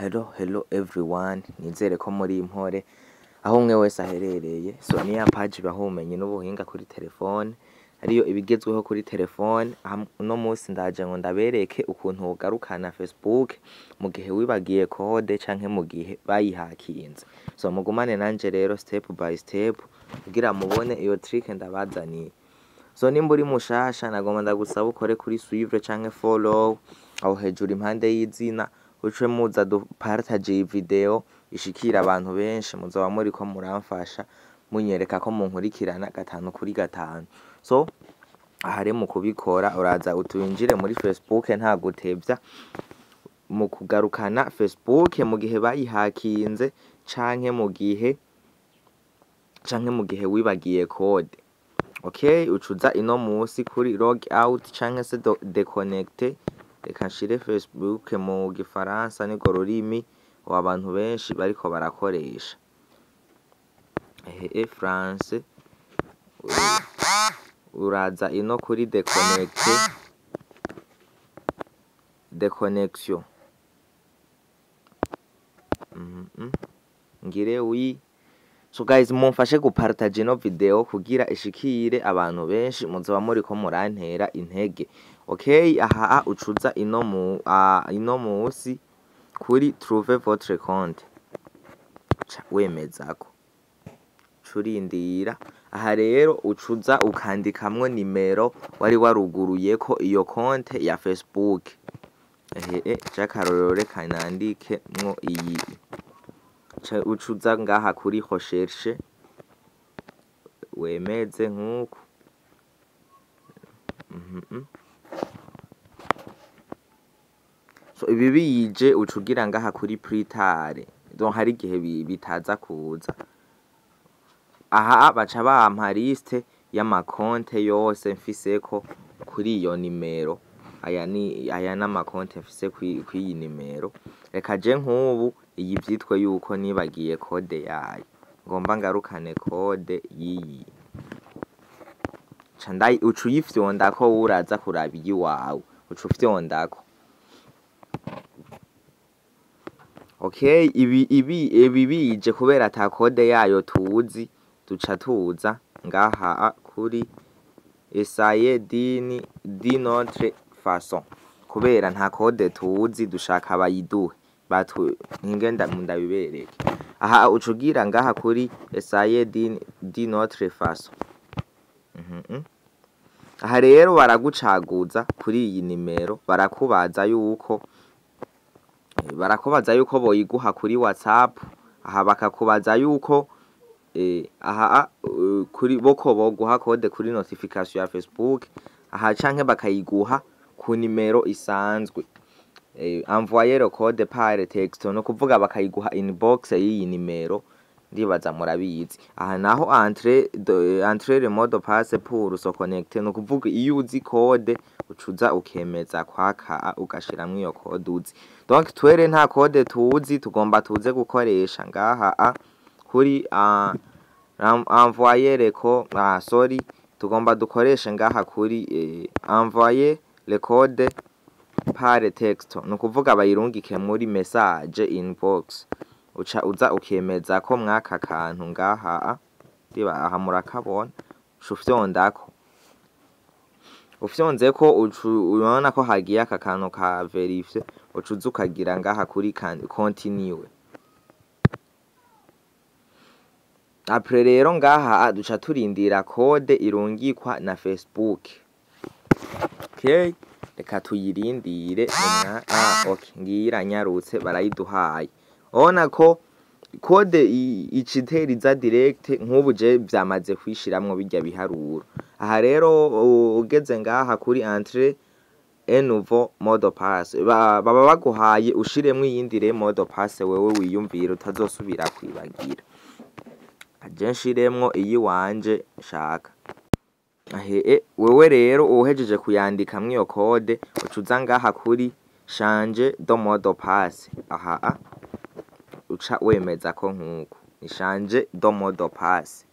Hello, hello everyone, nizere ko muri impore aho umwe wese aherereye. So ni ya page ibaha ubumenyi n'ubuhinga kuri telefone, ariyo ibigezweho kuri telefone. Uno munsi ndaje ngo ndabereke ukuntu wogarukana Facebook mu gihe wibagiye code canke mu gihe bayihakinze. So mugumane nanje rero step by step kugira mubone iyo trick ndabazaniye. So nimba uri mushasha, nagomba ndagusaba ukore kuri suivre canke follow aho hejuru impande y'izina, uce muza dupartage iyi video ishikira abantu benshi. Muzoba muriko muramfasha, munyereka ko munkurikirana gatanu kuri gatanu. So aha rero mu kubikora, uraza utwinjire muri Facebook nta gutevya, mu kugarukana Facebook mu gihe bayihakinze canke mu gihe wibagiye code. Okay, ucuza ino musi kuri log out canke se déconnecter. Reka nshire Facebook mu gifaransa, nirwo rurimi abantu benshi bariko barakoresha. Ehe, français. Uraza ino kuri déconnecter, déconnexion. Ngire oui. So guys, mumfashe gupartage ino video kugira ishikire abantu benshi, muzoba muriko murantera intege. Okay, aha ucuza ino musi kuri trouver votre compte, ca wemezako, curindira. Aha rero ucuza ukandikamwo nimero wari waruguruyeko iyo konte ya Facebook. Ehe, c'akarorero reka nandikemwo iyi. Ucuza ngaha kuri recherche, wemeze nk'uku. So ibi bije, uca ugira ngaha kuri plus tard. Donc hari igihe bitaza kuza. Aha baca bampa liste y'amakonte yose mfiseko kuri iyo nimero. Aya n'amakonte mfise kw'iyi nimero. Reka je nk'ubu iyi vyitwe yuko nibagiye code yayo, ngomba ngarukane code y'iyi. Ca uca uyifyondako, uraza kuraba iyiwawe, uca ufyondako. Okay, ibi bije kubera ata code yayo tuzi, duca tuza ngaha kuri essayer d'une autre façon. Kubera nta code tuzi, dushaka bayiduhe. Batu ninge ndabibereke. Aha uca ugira ngaha kuri essayer d'une autre façon. Aha rero baragucaguza kuri iyi nimero, barakubaza yuko boyiguha kuri WhatsApp. Aha bakakubaza yuko aha kuri boko boguha code kuri notification ya Facebook, aha canke bakayiguha ku nimero isanzwe. Envoyer le code par texto, no kuvuga bakayiguha inbox y'iyi nimero, ndibaza murabizi. Aha naho entrer le mot de passe pour se connecter, no kuvuga iyo uzi code ucuza ukemeza kwaka, ugashiramwo iyo code uzi. Donc twere nta code tuzi, tugomba tuze gukoresha ngaha kuri envoyer le co ah sorry, tugomba dukoreshe ngaha kuri envoyer le code par texto, ni ukuvuga bayirungike muri message inbox. Uca uza ukemeza ko mwaka kantu ngaha ndiba aha murakabona, uca ufyondako. Ufyonzeko, urabona ko hagiye aka kantu ka vérifier, uca uza ukagira ngaha kuri continue. Après rero ngaha duca turindira code irungikwa na Facebook. Okay, reka tuyirindire. Okay, ngiyi iranyarutse, barayiduhaye. Urabona ko code ica itera iza direct. Nk'ubu je vyamaze kwishiramwo birya biharuro. Aha rero ugeze ngaha kuri entrer un nouveau mot de passe, baba baguhaye ushiremwo iyindi re mot de passe wewe wiyumvira utazosubira kwibagira. Je nshiremwo iyiwanje nshaka. Ahe wewe rero uhejeje kuyandikamwo iyo code, uca uza ngaha kuri changer de mot de passe. Aha uca wemeza ko nkuko ni changer de mot de passe.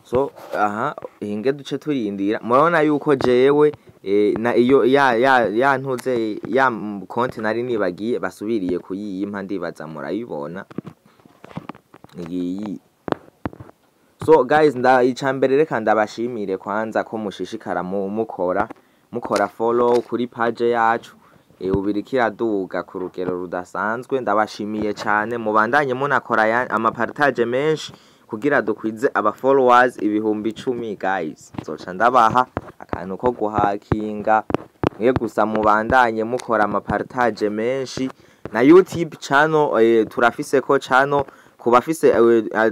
So aha hinge duce turindira. Murabona yuko jewe Na iyo ya ntuze ya konti nari nibagiye basubiriye kuyimpa, ndibaza murayibona ngiyi. So guys, nda icambere reka ndabashimire kwanza ko mushishikara mukora follow kuri page yacu. Ubu iriko iraduga ku rugero rudasanzwe. Ndabashimiye cane. Mubandanye munakora amapartage menshi kugira dukwize aba followers 10,000. Guys, nzoca ndabaha akantu ko guhakinga mwe gusa mubandanye mukora amapartage menshi. Na YouTube channel, turafise ko channel ku bafise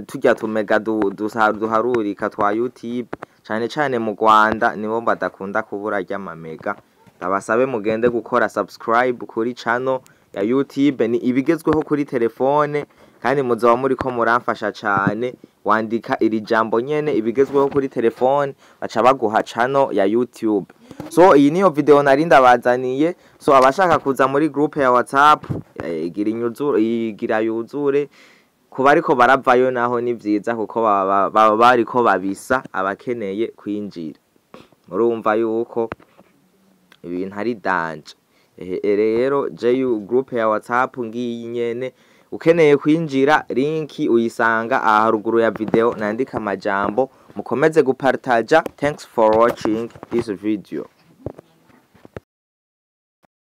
turya tumega duharurika twa YouTube, cane cane mu Rwanda nibo badakunda kubura ry'amamega. Ndabasabe mugende gukora subscribe kuri channel ya YouTube, ni Ibigezweho kuri Telefone, kandi muzoba muriko muramfasha cane. Wandika iri jambo nyene, Ibigezweho kuri Telefone, baca baguha channel ya YouTube. So iyi niyo video nari ndabazaniye. So abashaka kuza muri groupe ya WhatsApp, igira inyuzure, igira yuzure. Kuba ariko baravayo naho ni vyiza, kuko baba bariko babisa abakeneye kwinjira. Murumva yuko ibintu ari danger. Ehe, rero je groupe ya WhatsApp ngiyi nyene. Ukeneye kwinjira, link uyisanga aha haruguru ya video nandika amajambo. Mukomeze gupartaja. Thanks for watching this video.